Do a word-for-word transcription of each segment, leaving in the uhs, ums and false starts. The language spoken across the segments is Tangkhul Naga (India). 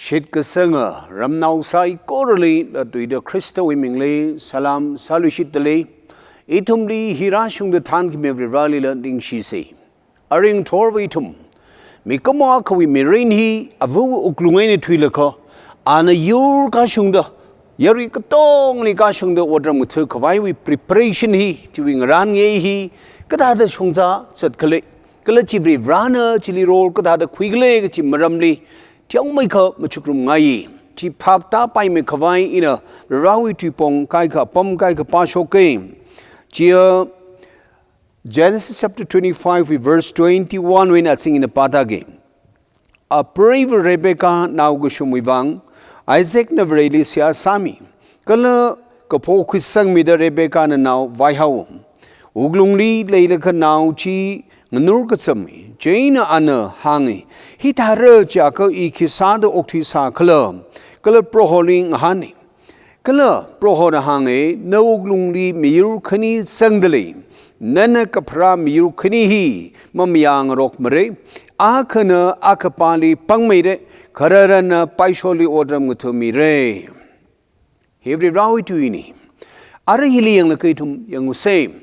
Shitkasanga ramnao saikorali, latluida Khristawui mingli salam sāluishitdalei. Ithumli hi rāshungda thānkhami Varivaralila ningshisa. Arui ngathorva ithum mikumo akhawui mirin hi avawui wuklung eina thuilaga, ana yur kashungda, yarui katongli kashungda otram ngathakhavaiwui preparation hi, chiwui ngarān ngei hi kathāda shongza zatkhala, kala chi Varivarana chili role kathāda khuikhala kachi maramli teomeikha machukrum ngai. Chi phap tāpaimei khavai ina Varivarawui tuipong kaikha apam kaikha pāshoka. Chiya Genesis chapter twenty-five wui verse twenty-one wui eina azing ina pātāka. Apreiva Rebecca nao kashungwui vang Isaacna Vareli seihā sāmi, kala kaphok khuisangmida Rebeccana nao vaihaowa. Wuklungli leilakha nao chi nganur kazami, chieina ana hānga, "Hithāra chiakha i khi sāda okthuisākhala?" Kala Proholi ngahāna. Kala Prohona hānga, "Na wuklungli miyur khani zangdalei, nana kapharā miyur khani hi mamayāngarokmara, akhana akhapāli pangmeira, khararana paisholi otram ngathamira." Hi Varivarawui tuina. Arui hili yanglaga ithum yangusa.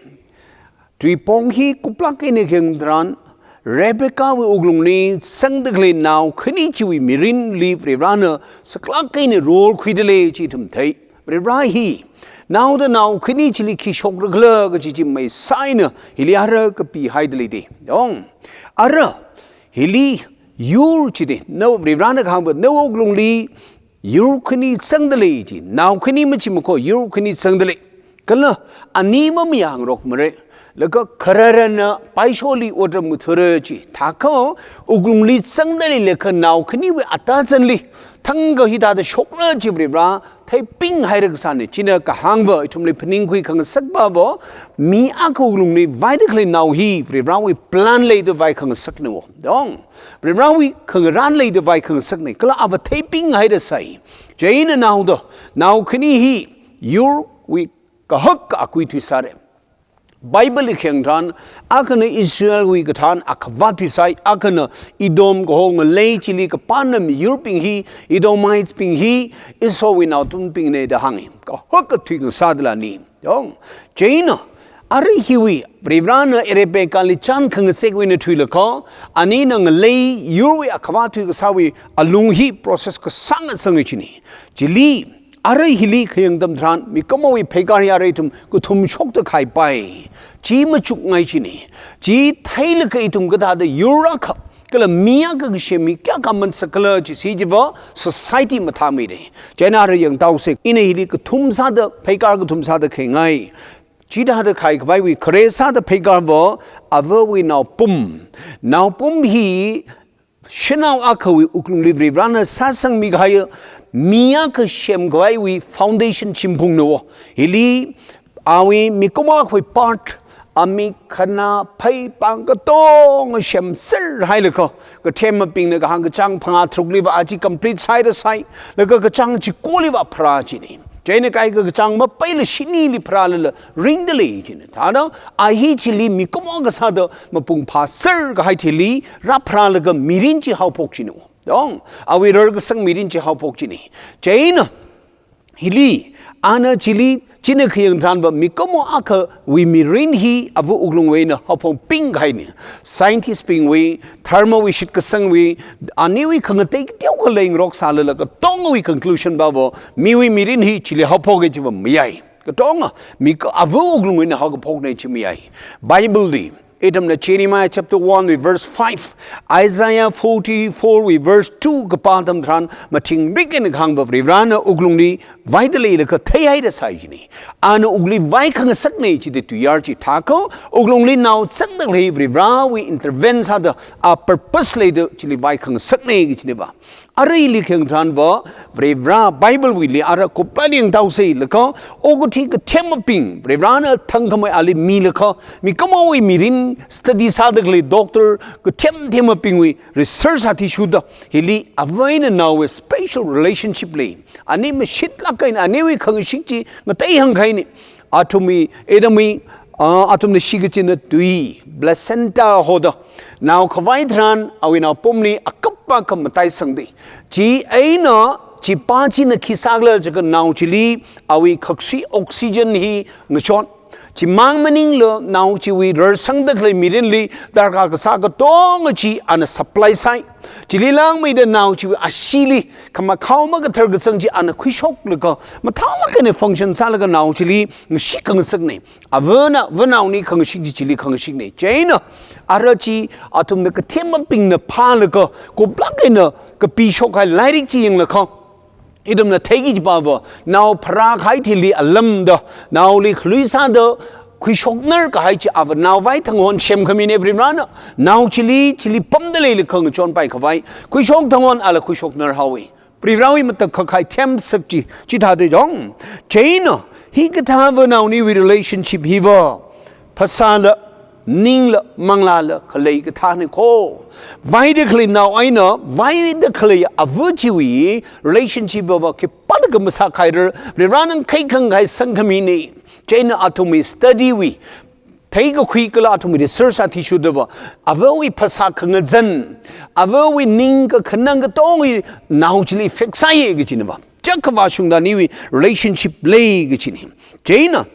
Tuipong hi kuplāk eina khayang tharan, Rebeccawui wuklungli zangdakhalei nao khani chiwui mirinli Varivarana saklāk eina role khuidalei chi ithum thei. Varivara hi naoda nao khani chili khi shokrakhala kachi chi maisā eina hili ara kapihaidalei de. Dong. Ara hili yur chida, na Varivarana kahāngva na wuklungli yur khani zangdalei chi, nao khani machi makho, yur khani zangdalei. Kala ani mamayāngarokmara, laga khararana paisholi otram ngathara chi. Thākha wuklungli zangdaleilakha nao khaniwui atazanli thangkha hithāda shokra chi Varivara theipinghaira kasāna. China kahāngva, ithumli phaningkhui khangasakpava, mi akha wuklungli vaidakhalei nao hi Varivarawui plan leida vai khangasakna wo. Dong. Varivarawui khangarān leida vai khangasakna, kala ava theipinghaida sai. Chieina naoda, nao khani hi yurwui kahak akui thuisāra. Bibleli khayang tharan, akhana Israelwui kathān akhavā thuisai, akhana Edom kaho ngalei chili kapāna miyurbing hi, Edomitesbing hi Esauwui naothotbingna da hānga. Kahak kathui ngasādalei. Dong. Chieina, arui hiwui, Varivarana Rebeccali chān khangasekvai eina thuilakha, anina ngalei yurwui akhavā thuikasāwui alung hi process kasānga sanga china. Chili, arui hili khayang atam tharan, mikumowui pheikar hi arui ithum kathum shokda khaipai. Chi machukngai china. Chi theilaga ithum kathāda yur akha kala mi akha kasem hi kayākha mansakhala chi si chiva society mathāmeira. Chieina ara yangtaosa, ina hili kathum sāda, pheikar kathum sāda khaingai. Chithāda khaikhavaiwui khare sāda pheikarva, avawui naopum. Naopum hi shanao akhawui wuklungli Varivarana sāsangmi kahai, mi akha semkhavaiwui foundation shimphungna wo. Hili awui mikumo akhawui part, amik, khanā, phei, pāng katonga semserhailaga, kathemabingna kahāng kachāng phangā tharukliva aja complete sāhaida sai, laga kachāng chikoliva pharā china. Chieina kaikha kachāng mapeila shinili pharālala ringdalei china. Thāda, a hi chili mikumo akha sāda mapung phāser kahai thili rāpharālaga mirin chi haophok china. Dong, awui rarkasang mirin chi haophok china. Chieina, hili, ana chili, china khayang tharanva mikumo akhawui mirin hi ava wuklungwui eina haophokping kahaina. Scientistbingwui, dharmawui shitkasangwui, aniwui khangatei teokha leingaroksālala katongawui conclusion pava, miwui mirin hi chili haophoka chiva mayai. Katonga, mi ka ava wuklungwui eina haokaphokna chi mayai. Bibleli, ithumna Jeremiah chapter one wui verse five, Isaiah forty-four wui verse two kapā atam tharan, mathingrik eina kahāngva Varivarana wuklungli vaidalei laga theihaida sai china. Ana wuklungli vai khangasakna chida tuiyar chi thākha, wuklungli nao zangdakhalei Varivarawui intervene sāda, a purpose leida chili vai khangasakna kachina va. Aruili khayang tharanva, Varivara Biblewuili ara kuplāk eina yangtaosa laga, okathui kathemabing, Varivarana thangkhamei ali milaga, mikumowui mirin study sādakhalei doctor kathem themabingwui research athishurda, hili ava eina naowui special relationship lei. Ani mashitlāk eina, aniwui khangashik chi ngatei hāngkahaina. Athumwui, ithumwui, ah, athumna shikachinna tui, placenta hoda, Nao khavai tharan awui naopumli akapa khamataisangda. Chieina chipā china khi sākhala jiakha nao chili awui khaksui oxygen hi ngachon. Chimang maningla nao chiwui rarsangda khalei mirinli darkar kasā katonga chi ana supply sāi. Chili langmeida nao chiwui asheeli khamakhao makathar kazang chi ana khuishoklaga mathālāk eina function sālaga nao chili ngashi khangasakna. Avana, vanaoni khangashik chi chili khangashikna. Chieina ara chi athumna kathemabingna phālaga kuplāk eina kapishok kahai lairik chi yanglakha, ithumna theiki kajipava, nao pharākahai thili alamda, naoli khalui sāda khuishoknar kahai chi ava naovai thang hon semkhamina Varivarana. Nao chili, chili pamda leilakha ngachonpai khavai, khuishok thang hon ala khuishoknar haowa. Varivarawui matakhak kahai themsak chi, chithāda jong. Chieina, hikathā vanaoniwui relationship hiva, phasāla, ningla, manglāla khalei kathāna kho. Vaida khalei nao eina, vaida khalei ava chiwui relationship va khipānakha masākhaira, Varivarana khaikhang khai sangkhamina. Chieina athumwui study wui, theikakhui kala athumwui research athishurdava, avawui phasā khangazan, avawui ning kakhanang katongawui nao chili effect sāya kajinava. Chak khavā shungda aniwui relationship lei kajina. Chieina,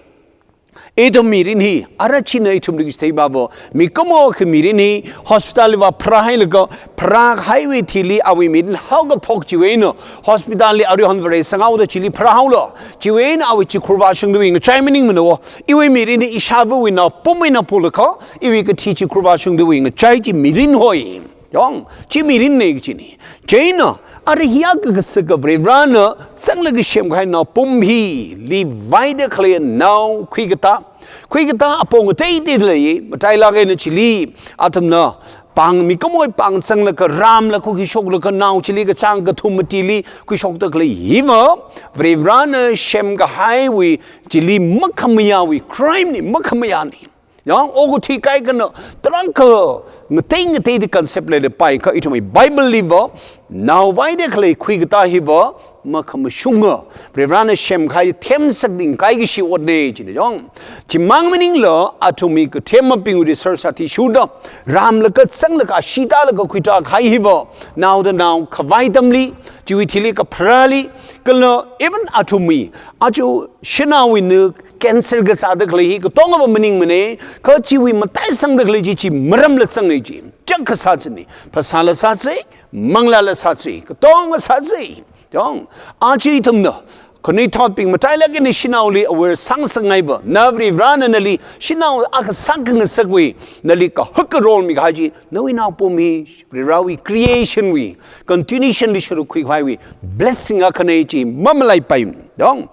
ithum mirin hi, ara china ithumli kaji theipava, mikumo akha mirin hi, hospital li vāpharāhailaga, pharākahaiwui thili awui mirin haokaphok chiwui eina, hospital li aruihon Vare sanghaoda chili pharāhaola, chiwui eina awui chikhur vāshungdawui ngachai maningmana wo. Iwui mirin hi ishāvawui naopum eina pulakha, iwui kathi chikhur vāshungdawui ngachai chi mirin hoi. Yong, chi mirinna kajina. Chieina, ara hi akha kasaka Varivarana zanglaga semkahai naopum hili vaida khalei nao khuikatā. Khuikatā apong ateitei lei, matailāk eina chili, athumna pāng mikumowui pāng zanglaga ramla khuishoklaga nao chili kachāng kathum matili khuishokda khalei hiva, Varivarana semkahaiwui chili makhamayāwui crime na, makhamayāna. Yong, okathui kaikhana, tarākha ngatei ngateida concept leilapai kha ithumwui Bible liva, nao vaida khalei khuikatā hiva, makhamashunga, Varivarana semkahai themsak ning kaikashi otna china yong. Chimang maningla athumwui kathemabingwui research athishurda, ramlaga zanglaga ashee tālaga khuitā kahai hiva, naoda nao khavai atamli, chiwui thili kapharāli, kala even athumwui, aja shanaowui na cancer kasāda khalei hi katongava maningmana, kha chiwui mataisangda khalei chi chi maramla zanga chi. Chak kasā china, phasāla sāsa, manglāla sāsa, katonga sāsa. Yong, aja ithumna, khanuithotbing matailāk eina shanaoli aware sāngasakngaiva, na Varivarana nali shanao akha sākhangasakwui, nali kahaka role mikahai chi, nawui naopum hi Varivarawui creation wui, continuation li sharuk khuikhavaiwui blessing akhana chi mamalaipai. Yong.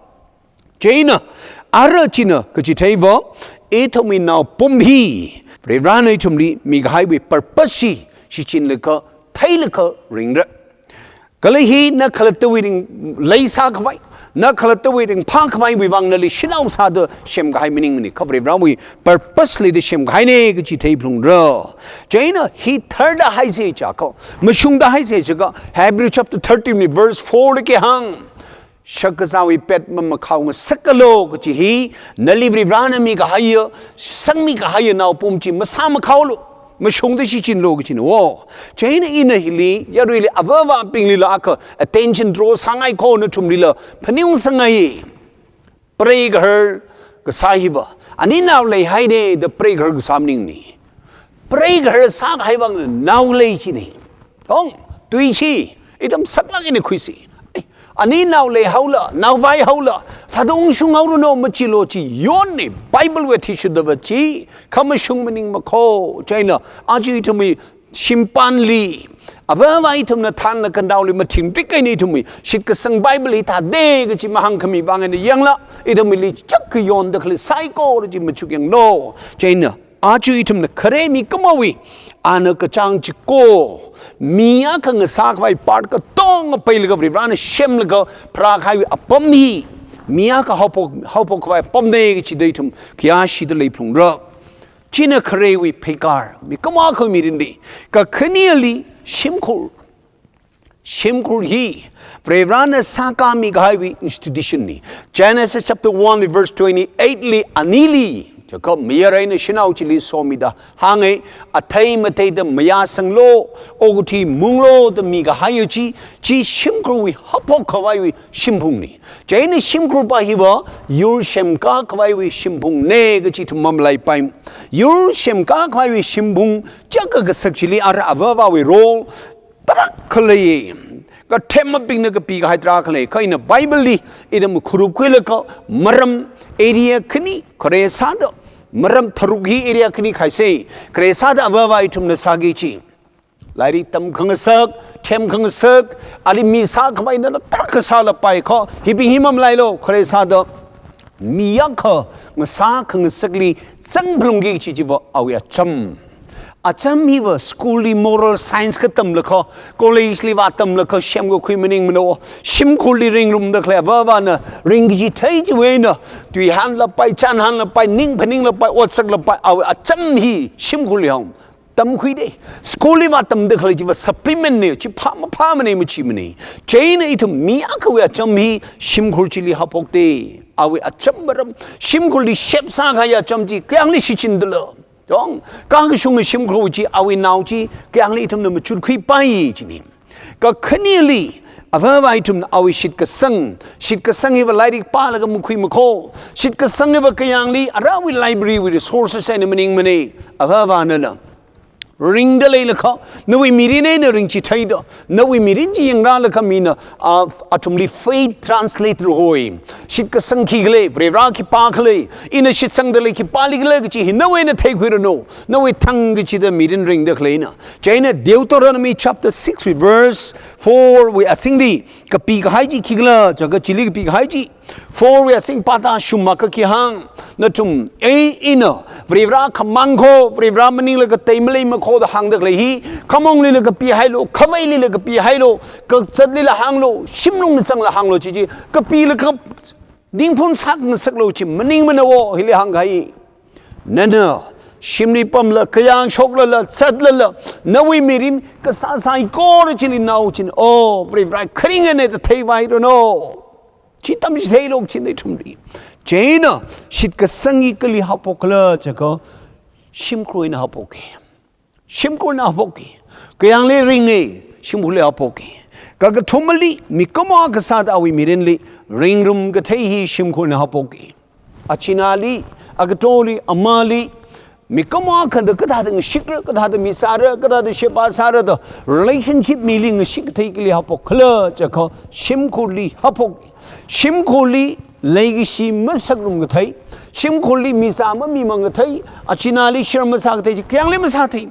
Chieina, ara china kaji theiva, ithumwui naopum hi, Varivarana ithumli mikahaiwui purpose chi, shichinlaga, theilaga ringra. Kala hi na khalattawui ringleisā khavai, na khalattawui ringphā khavaiwui vang nali shanao sāda semkahai maningmana, kha Varivarawui purpose leida semkahaina kaji theiphalungra. Chieina hi tharda haisa chiakha, mashungda haisa chiakha, Hebrew chapter thirteen verse four li kahāng, shakazāwui pet mamakhao ngasaklu kaji hi, nali Varivarana mikahaiya, sangmikahaiya naopum chi masāmakhaolu, mashungda shichinlu kajina wo. Chieina ina hili, yaruili avāvābinglila akha attention draw sāngai kho nathumlila phaningsangai. Preigahar kasā hiva, ani nao leihaina da preigahar kasā maningna. Preigahar sākahai vang nao lei china. Yong, tui chi, ithum saklāk eina khuisa. Ai, ani nao leihaola, nao vaihaola, thāda ungshunghaoranu machilu chi yonna, Bible wui athishurdava chi, khamashung maningma kho. Chieina, aja ithumwui shimpānli, avāvā ithumna thānlaga naoli mathingpik eina ithumwui shitkasang Bible hithāda kaji mahāngkhami vang eina yangla, ithumwuili chak kayonda khalei saikora chi machuk yanglu. Chieina, aja ithumna khare mikumowui, ana kachāng chiko, mi akha ngasā khavai part katonga pailaga Varivarana semlaga pharākahaiwui apam hi, mi akha haophok, haophok khavai apamna kachida ithum khayāshida leiphalungra. China kharewui pheikar, mikumo akhawui mirinli, kakhaneli shimkhur. Shimkhur hi, Varivarana sākāmikahaiwui institution na. Genesis chapter one verse twenty-eight li anili, Chiakha mayar eina shanao chili somida hānga, athei matheida mayāsanglu, okathui munglu da mikahaiya chi, chi shimkhurwui haophok khavaiwui shimphungna. Chieina shimkhurpa hiva yur semkā khavaiwui shimphungna kachi ithum mamalaipai. Yur semkā khavaiwui shimphung chaka kasak chili ara avāvawui role tarākha lei. Kathem mapikna kapikahai tarākha lei. Kha ina Bible li ithum khurup khuilaga maram area khani khare sāda, maram tharuk hi area khani khaisa. Khare sāda avāva ithumna sāki chi, lairik tamkhangasak, themkhangasak, ali mi sākhavai nala tarākha sālapai kha, hibing hi mamalailu. Khare sāda mi akha ngasā khangasakli zangphalungki kachi chiva awui acham. Acham hiva school li moral science katamlaga, college li vātamlaga semkakhui maningmana. Shimkhurli ringrumda khalei avāvana ringkachithei chiwui eina, tui hānlapai, chān hānlapai, ning phaninglapai, otsaklapai, awui acham hi shimkhurli hao. Tamkhuida. School li vātamda khalei chiva supplement na, chi phā maphāmana, machimana. Chieina ithum mi akhawui acham hi shimkhur chili haophokta. Awui acham maram, shimkhurli shape sākahai acham chi kayāngli shichindala. Dong, kakashunga shimkhur chi, awui nao chi kayāngli ithumna machutkhuipai china. Kakhaneli, avāva ithumna awui shitkasang, shitkasang hiva lairik pālaga makhui makho, shitkasang hiva kayāngli arawui library wui resources eina maningmana. Avāvanala ringda leilakha, nawui mirin eina ringchitheida, nawui mirin chi yangrālaga mina, a, athumli faith translate rāhoi. Shitkasang khikhala, Varivarā khipākhala, ina shitsangda lei khipālikhala kachi hi nawui eina theikhuiranu, nawui thang kachida mirin ringda khaleina. Chieina Deuteronomy chapter six wui verse four wui azingli kapikahai chi khikhala, chiakha chili kapikahai chi, four wui azing pāda shumakha khi hāng, nathum, ei, ina Varivarā khamang kho, Varivarā maningla katei malei makho da hāngda khalei hi, khamonglila kapihailu, khavailila kapihailu, kazatlila hānglu, shimlungli zangla hānglu chi chi, kapilaga ningphun sāngasaklu chi maningmana, hili hāngkahai. Nana shimli pamla, kayāng shoklala, zatlala, nawui mirin kasā saikora chili nao china, o, Varivarā kharing eina da theivairanu. Chi tamchitheilu china ithumli. Chieina shitkasang hi kali haophokkhala chiakha shimkhur eina haophoka. Shimkhur eina haophoka. Kayāngli ringa, shimkhurli haophoka. Kakathumali, mikumo akha sāda awui mirinli ringrum kathei hi shimkhur eina haophoka. Achinali, akatoli, amali, mikumo akhada kathāda ngashikra, kathāda mi sāra, kathāda sheba sāra da relationship mili ngashik kathei kali haophokkhala chiakha shimkhurli haophok. Shimkhurli leikashi masakrum kathei, shimkhurli mi sā mamimang kathei, achinali share masā kathei chi kayāngli masāthei.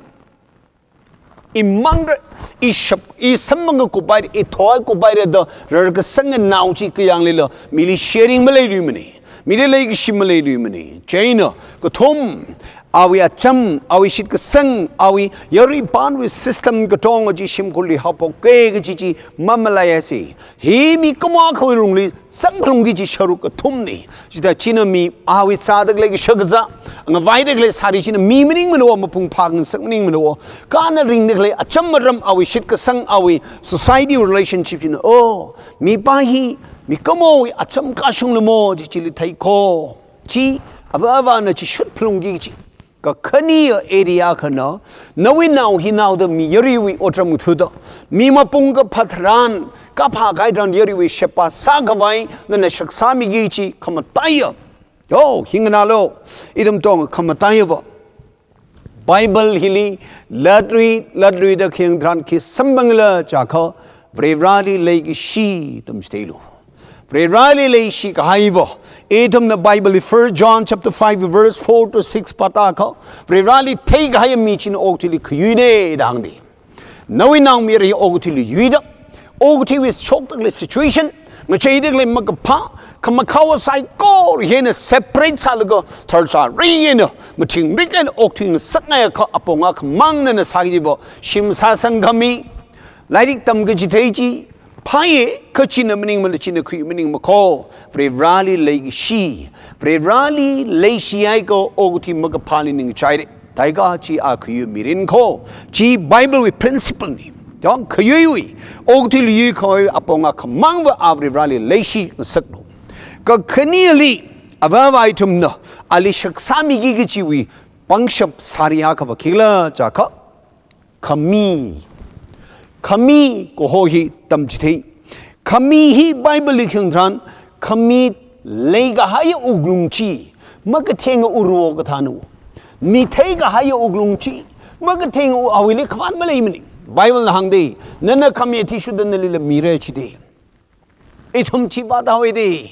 I mangra, i shap, i samphang kuphaira, i thoi kuphaira da rarkasanga nao chi kayānglila mili sharing maleiluimana, mili leikashi maleiluimana. Chieina kathum, awui acham, awui shitkasang, awui yarui panwui system katonga chi shimkhurli haophoka kachi chi mamalaiasa. Hi mikumo akhawui lungli zangphalungki kachi sharuk kathumna. Chithāda china mi awui sāda khalei kashakazā, ngavaida khalei sari china mi maningmana, mapung phāngasak maningmana. Kana ringda khalei acham maram, awui shitkasang, awui society relationship china, o, mipā hi mikumowui acham kashungla mo chi chili theikho. Chi avāvana chi shutphalungki kachi. Kakhane area akhana, nawui nao hi naoda mi yaruiwui otram ngathāda, mi mapung kaphat tharan, kaphā kahai tharan yaruiwui sheba sākhavai nana shak sāmiki kachi khamataiya. Yo, hi nganālu, ithum tong khamataiyava. Bible hili latlui, latluida khayang tharan khi samphangla chiakha, Varivarāli leikashi tamchitheilu. Varivarāli leishi kahaiva, ithumna Bible li First John chapter five verse four to six pāda kha, Varivarāli theikahai mi china okathuili khayuina da hāngda. Nawui naomayara hi okathuili yuida, okathuiwui shokda khalei situation, ngacheida khalei makaphā, khamakhao saikora hi eina separate sālaga, tharchari eina, mathingrik eina okthui ngasakngaiakha apong akhamang nana sāki chiva, shim sāsangkhami, lairik tamkachithei chi, phāya, kha china maningmala, china khui maningmakho, Varivarāli leikashi, Varivarāli leishihaiakha okathui makaphāli ningchaira. Thākha chi a khuiya mirin kho, chi Bible wui principle na. Yang khayuiwui, okathuili yuikhavai apong akhamangva a Varivarāli leishi ngasaklu. Kakhaneli, Avāva ithumna ali shaksāmiki kachiwui pangshap sari akha va khikhala jiakha, khami. Khami kaho hi tamchithei. Khami hi Bible li khayang tharan, khami leikahaiya wuklung chi, makatheng urwo kathāna. Mi theikahaiya wuklung chi, makatheng u-, awuili khavāt maleimana. Bible na hāngda, nana khami athishurda nalila mira chida. Ithum chi pāda hoida.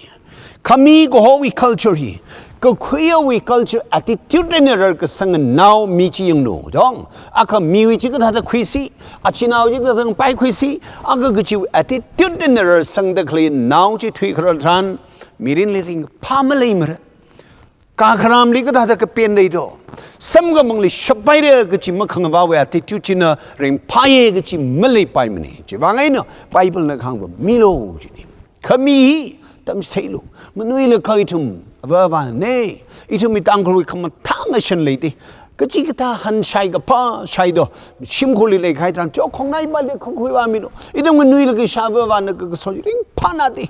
Khami kahowui culture hi, kakhuiwui culture attitude eina rarkasanga nao mi chi yanglu. Dong, akha miwui chi kathāda khuisi, achinao chi kathāda paikhuisi, akha kachiwui attitude eina rarsangda khalei nao chi thuikharar tharan, mirinli ringphā maleimara. Kakharamli kathāda kapen leido, samkaphangli shaphaira kachi makhangavāwui attitude china ringphāya kachi maleipaimana. Chiwui vang eina Bible na kahāngva milu jina. Khami hi tamchitheilu. Manuilakha ithum avāvana, ithumwui Tangkhulwui khamathā ngashan leida. Kachikathā hanshai kaphā shaido, shimkhurli leikahai tharan, cho khongnaipāli khuikhuivāmilu. Ithum manuilakha ishāvāvana ka, kaso ringphāna da.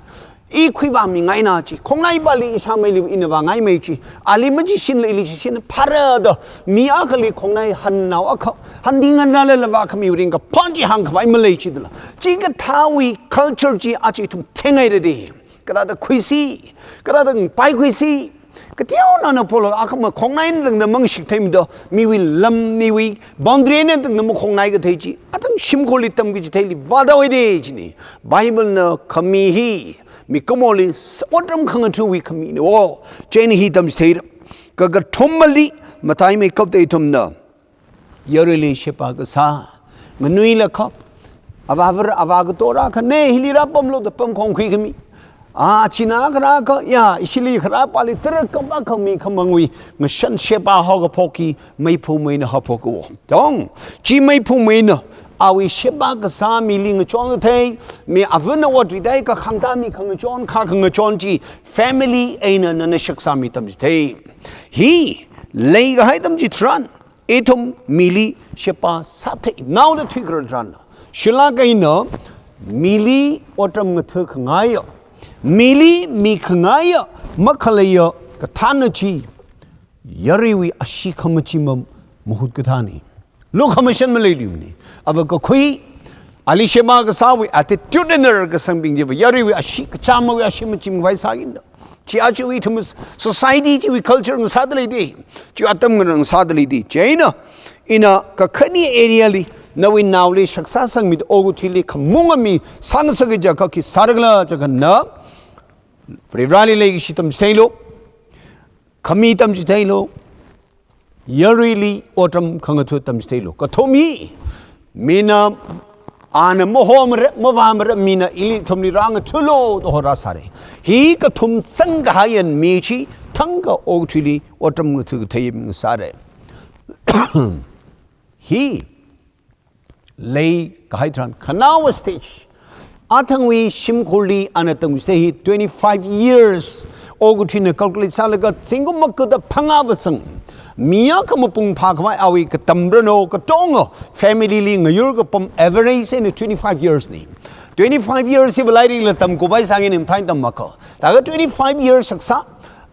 I khuivāmingaina chi, khongnaipāli ishāmeili ina vāngaimei chi, ali machishinla ili chishin phāra da, mi akhali khongnai hannao akha, handi nganrālala vākhami ringkaphā chi hāngkhavai malei chidala. Chikathāwui culture chi aja ithum theingaira da. Kathāda khuisi, kathāda paikhuisi, kateonao na polo akha makhongnai eina tangda mangashik theimida, miwui lam, miwui boundary eina tangda makhongnai kathei chi, athang shimkhurli tamkachitheili vāda hoida jina. Bible na khami hi mikumoli s-, otram khangatha̱wui khamina wo. Chieina hi tamchitheira. Kakathumali, mataimeikapta ithumna yaruili sheba kasā. Nganuilakha, avā var, avā kato rākhana, hili rāpamlu da pamkhongkhui khami. A, china kharā kha, ya, ishili kharā pāli tara kapa khami khamangwui ngashan sheba haokaphok hi, meiphungmeina haophok wo. Dong, chi meiphungmeina, awui sheba kasā mili ngachon kathei, mi avana otwui dai kakhangta mi khangachon, kha khangachon chi, family eina nana shaksāmi tamchithei. Hi, leikahai atam chitharan, ithum mili sheba sāthei, naoda thuikharar tharan. Shilak eina, mili otram ngatha̱ khangaiya, mili mi khangaiya, makhaleiya, kathāna chi, yaruiwui ashee khamachee ma, mahut kathāna. Lukhamashan maleiluimana. Ava kakhui, ali sheba kasāwui attitude eina rarkasangbing chiva, yaruiwui ashee, kachamawui ashee machee makhavai sākida. Chi aja ithum society chiwui culture ngasāda leida. Chi atam ngarān ngasāda leida. Chieina, ina kakhane area li, nawui naoli shaksā sangmida okathuili khamung ami sāngasaka jiakha khi sāra khala jiakha na, Varivarāli leikashi tamchitheilu, khami tamchitheilu, yaruili otram khangatha̱ tamchitheilu. Kathum hi, mina ana mahomara, mavāmara, mina ili ithumli rāngatha̱lu da horasāra. Hi kathum sangkahaiya mi chi, thangkha okathuili otram ngatha̱ kathei mi ngasāra. Hi, leikahai tharan, khanaowa stage. Athangwui shimkhurli ana tamchithei hi twenty-five years. Okathuina calculate sālaga zingkum maga da phangā vāsang. Mi akha mapung phākhavai awui katamrano katonga family li ngayur kapam average eina twenty-five years na. Twenty-five years hiva lairikla tamkuphaisang eina mathāda tammakha. Laga twenty-five years shaksā,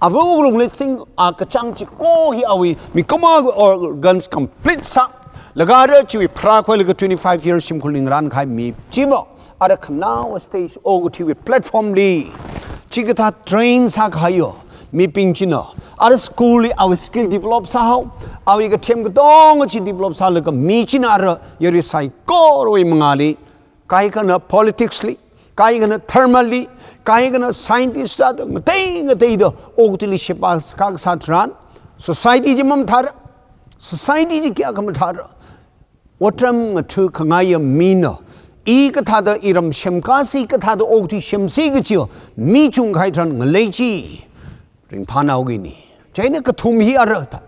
ava wuklungli zing, a kachāng chiko hi awui, mikumowui organs complete sā. Laga ara chiwui pharākhuilaga twenty-five years shimkhurli ngarānkahai mi chiva, ara khanaowa stage okathuiwui platform li, chikathā train sākahaiya mibing china, ara school li awui skill develop sāhao, awui kathem katonga chi develop sālaga mi china ara yarui saikorawui mangāli, kaikhana politics li, kaikhana dharma li, kaikhana scientist sāda, ngatei ngateida okathuili sheba sākasā tharan, society chi mamathāra, society chi kayākha mathāra. Otram ngatha̱ khangaiya mina, i kathāda iram semkasi, kathāda okathui semsi kachiya mi chungkahai tharan ngalei chi ringphānaoki na. Chieina kathum hi ara ta.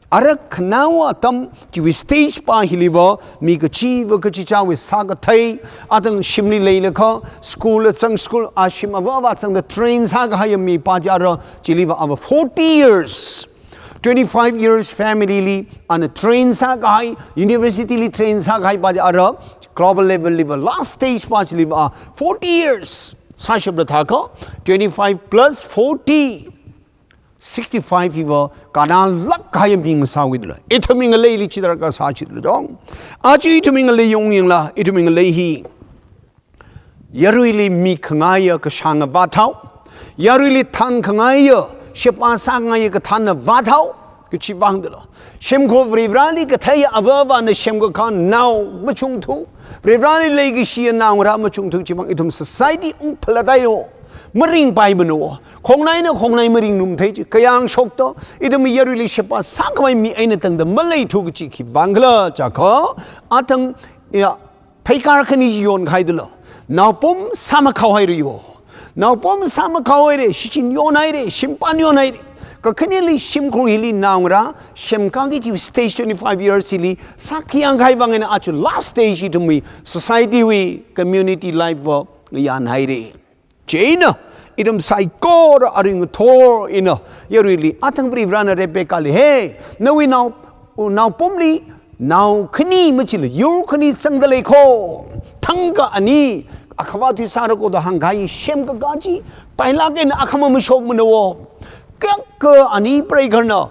Ara khanaowa atam chiwui stage pā hiliva, mi kachiva kachichāwui sākathei, athang shimli leilakha, school la zang, school ashim ava ava zangda train sākahaiya mipā chi ara, chiliva ava forty years. Twenty-five years family li ana train sākahai, university li train sākahai pā chi ara, global level liva last stage pā chiliva a forty years. Sāshapra thākha, twenty-five plus forty. sixty-five hiva kanalāk kahai mi ngasāwui dala. Ithumwui ngaleili chi darkar sāchitla dong. Aja ithumwui ngalei yong yangla, ithumwui ngalei hi yaruili mikhangaiya kashānga vāthao. Yaruili thankangaiya, sheba sāngaiya kathānna vāthao. Kachi vang dala. Shimkhur Varivarali kathei avāvana semkakā nao machungthu. Varivarali leikashiya naongarā machungthu chivang ithum society ungphalatayo. Maringpaimano. Khongnaina khongnai maringnumthei chi. Kayāngshokta, ithum yaruili sheba sākhavai mi eina tangda maleithu kachi khivang khala jiakha. Athang, ya, pheikar khani yonkahai dala. Naopam sāmakhaohairayo. Naopam sāmakhaohaira, shichin yonhaira, shimpan yonhaira. Kakhaneli shimkhur hili naongarā, semkaki chi stage twenty-five years hili, sākayāngkahai vang eina aja last stage ithumwui, society wui, community life va ngayānhaira. Chieina, ithum saikora aring thor eina, yaruili athang Varivarana Rebekali, he, nawui nao, naopamli, nao khani machila, yur khani sangda leikho. Thangkha ani, akhava thui sāra kho da hāngkahai semkakā chi, pailāk eina akhama mashokmanawo. Kaka ani preigahar na,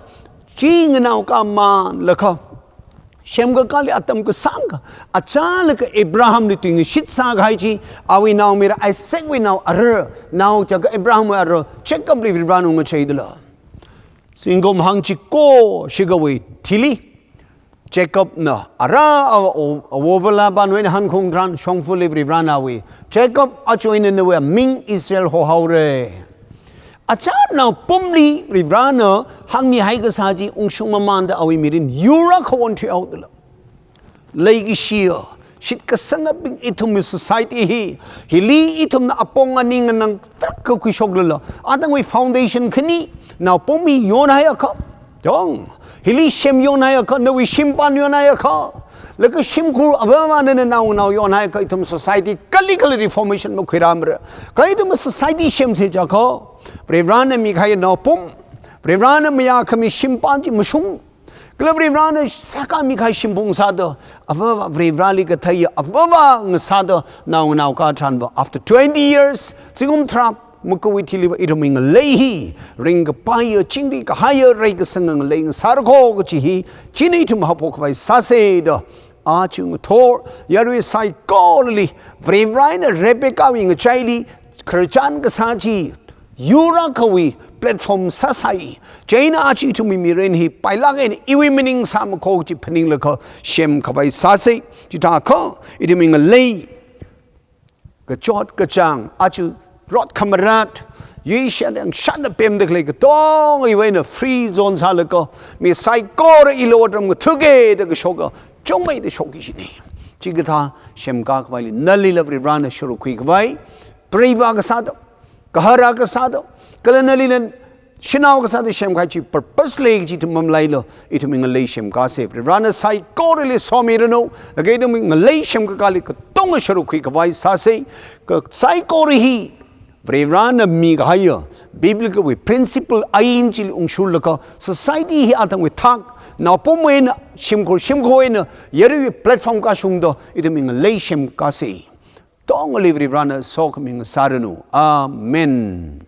chi nganao kaman lakha. Semkakāli atam kasāngkha, achālakha Abrahamli tuingashit sākahai chi, awui naomayara Isaacwui nao ara, nao jiakha Abrahamwui ara, Jacobli Varivarana ngacheidala. Zingkum hangchiko shikhavai thili, Jacobna ara awo, awo vala banwui hankhung tharan shongfali Varivarana awui. Jacob aja eina nawui ming Israel hohaora. Achā naopamli Varivarana hāngmihai kasā chi ungshung mamanda awui mirin yur akha onthuihaodala. Leikashiya, shitkasangabing ithumwui society hi, hili ithumna apong aning anang tarākha khuishoklala, athangwui foundation khani, naopam hi yonhaiakha, dong, hili sem yonhaiakha, nawui shimpan yonhaiakha, laga shimkhur avāvana nanaonao yonhaiakha, ithum society kalikhala reformation makhuirāmara. Kha ithum society semsa jiakha, Varivarana mikahai naopam, Varivarana mayākhami shimpan chi mashung, kala Varivarana sākhamikahai shimphung sāda, avāva Varivarali katheiya, avāva ngasāda, naonganao katharan va. After twenty years, zingkum tharā makawui thiliva ithumwui ngalei hi, ringkapaiya, chingri kahaiya, reikasanga ngalei ngasāra kho kachi hi, chieina ithum haophok khavai sāsa da, aja ngathor, yarui saikorali, Varivarana Rebekawui ngachaili, khararchan kasā chi, yur akhawui platform sāsai. Chieina aja ithumwui mirin hi pailāk eina iwui maning sāmakho chi phaninglaga semkhavai sāsa. Chithākha, ithumwui ngalei, kachot kachāng, aja rot khamarat, yuishan yangshanna pemda khalei katonga iwui eina free zone sālaga, mi saikora ilo otram ngathuka da kashoka, chungmeida shokki kajina. Chikathā semkakhavaili, nalila Varivarana sharuk khuikhavai, preiva kasāda, gahara kasāda, kala nalila shanao kasāda semkahai chi purpose lei kaji ithum mamalailu, ithumwui ngalei semkasa. Varivarana saikorali somiranu, laga ithumwui ngalei semkakāli katonga sharuk khuikhavai sāsa, kha saikora hi, Varivarana mikahaiya, biblical wui principle ain chili ungshurlaga, society hi athangwui thak, naopamwui eina, shimkhur shimkhurwui eina, yaruiwui platform kashungda, ithumwui ngalei semkasa. Tongali Varivarana sokhami ngasāranu. Amen.